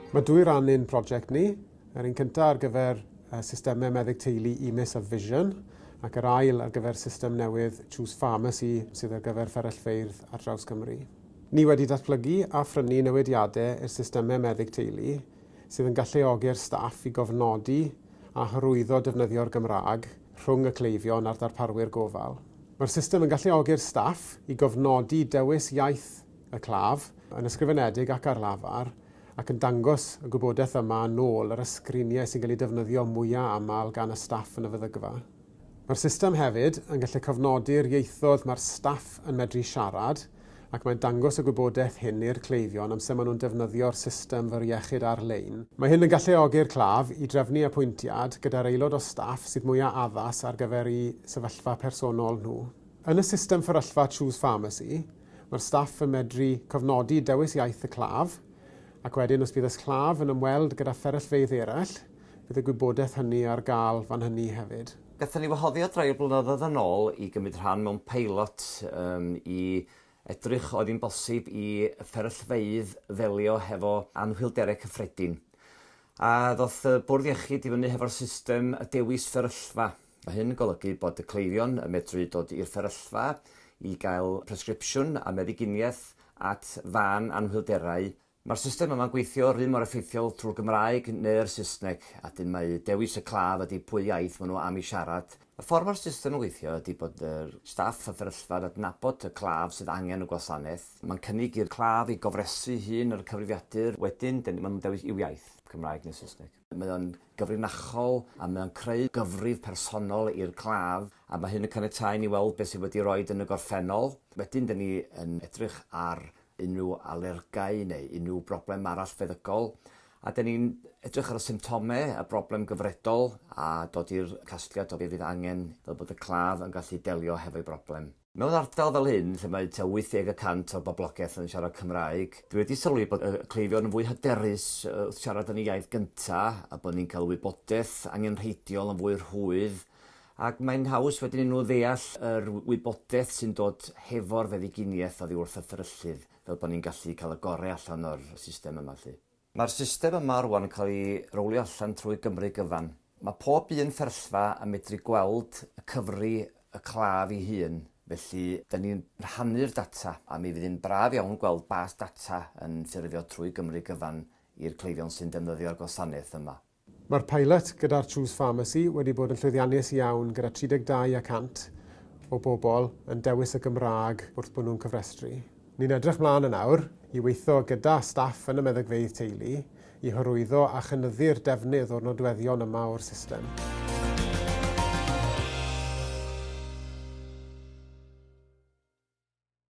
Mae dwy ran i'n prosiect ni. Yr un cyntaf ar gyfer systemau meddyg teulu EMIS a Vision, ac yr ail ar gyfer system newydd Choose Pharmacy sydd ar gyfer fferyllfeydd ar draws Cymru. Ni wedi datblygu a phrynu newidiadau i'r systemau meddyg teulu sydd yn galluogi'r staff i gofnodi a hyrwyddo defnyddio'r Gymraeg rhwng y cleifion a'r darparwyr gofal. Mae'r system yn galluogi'r staff i gofnodi dewis iaith y claf yn ysgrifenedig ac ar lafar ac yn dangos y gwybodaeth yma nôl ar y sgriniau sy'n cael eu defnyddio mwyaf aml gan y staff yn y feddygfa. Mae'r system hefyd yn gallu cofnodi'r ieithoedd mae'r staff yn medru siarad ac mae'n dangos y gwybodaeth hyn i'r cleifion amser maen nhw'n defnyddio'r system fy iechyd ar-lein. Mae hyn yn galluogi'r claf i drefnu apwyntiad gyda'r aelod o staff sydd mwyaf addas ar gyfer eu sefyllfa personol nhw. Yn y system fferyllfa Choose Pharmacy, mae'r staff yn medru cofnodi dewis iaith y claf, ac wedyn os bydd y claf yn ymweld gyda fferyllfeydd eraill, bydd y gwybodaeth hynny ar gael fan hynny hefyd. Gathon ni wahoddiad rai o blynyddoedd yn ôl i gymryd rhan mewn peilot i edrych oedd hi'n bosib i fferyllfeydd ddelio hefo anhwylderau cyffredin. A ddoth y Bwrdd Iechyd i fyny hefo'r system y dewis fferyllfa. Mae hyn yn golygu bod y cleifion yn medru dod i'r fferyllfa i gael presgripsiwn a meddyginiaeth at fân anhwylderau. Mae'r system yma'n gweithio yr un mor effeithiol trwy'r Gymraeg neu'r Saesneg, a dyn mae dewis y claf ydy pwy iaith maen nhw am ei siarad. Y ffordd mae'r system yn gweithio ydy bod yr staff y fferyllfa yn adnabod y claf sydd angen y gwasanaeth. Mae'n cynnig i'r claf i gofrestru hun ar y cyfrifiadur, wedyn maen nhw'n dewis i'w iaith, Cymraeg neu Saesneg. Mae o'n gyfrinachol a mae o'n creu gyfrif personol i'r claf, a mae hyn yn caniatáu i ni weld beth sydd wedi roed yn y gorffennol. Wedyn, dyn ni yn edrych ar unrhyw alergau neu unrhyw broblem arall feddygol, a dyn ni'n edrych ar y symptomau, y broblem gyfredol, a dod i'r casgliad o beth fydd angen fel bod y claf yn gallu delio hefo'i broblem. Mewn ardal fel hyn, lle mae tua 80% o'r boblogaeth yn siarad Cymraeg, dwi wedi sylwi bod y cleifion yn fwy hyderus wrth siarad yn eu iaith gynta, a bod ni'n cael wybodaeth angenrheidiol yn fwy rhwydd, ac mae'n haws wedyn i nhw ddeall yr wybodaeth sy'n dod hefo'r feddyginiaeth oddi wrth y fferyllydd, fel bod ni'n gallu cael y gorau allan o'r system yma 'lly. Mae'r system yma rŵan yn cael ei rowlio allan trwy Gymru gyfan. Mae pob un fferyllfa yn medru gweld y cyfri y claf ei hun, felly 'dan ni'n rhannu'r data, a mi fydd hi'n braf iawn gweld bas data yn ffurfio trwy Gymru gyfan i'r cleifion sy'n defnyddio'r gwasanaeth yma. Mae'r pilot gyda'r Choose Pharmacy wedi bod yn llwyddiannus iawn gyda 32 y cant o bobl yn dewis y Gymraeg wrth bod nhw'n cyfrestru. Ni'n edrych mlaen yn awr i weithio gyda staff yn y meddygfeydd teulu i hyrwyddo a chynyddu'r defnydd o'r nodweddion yma o'r system.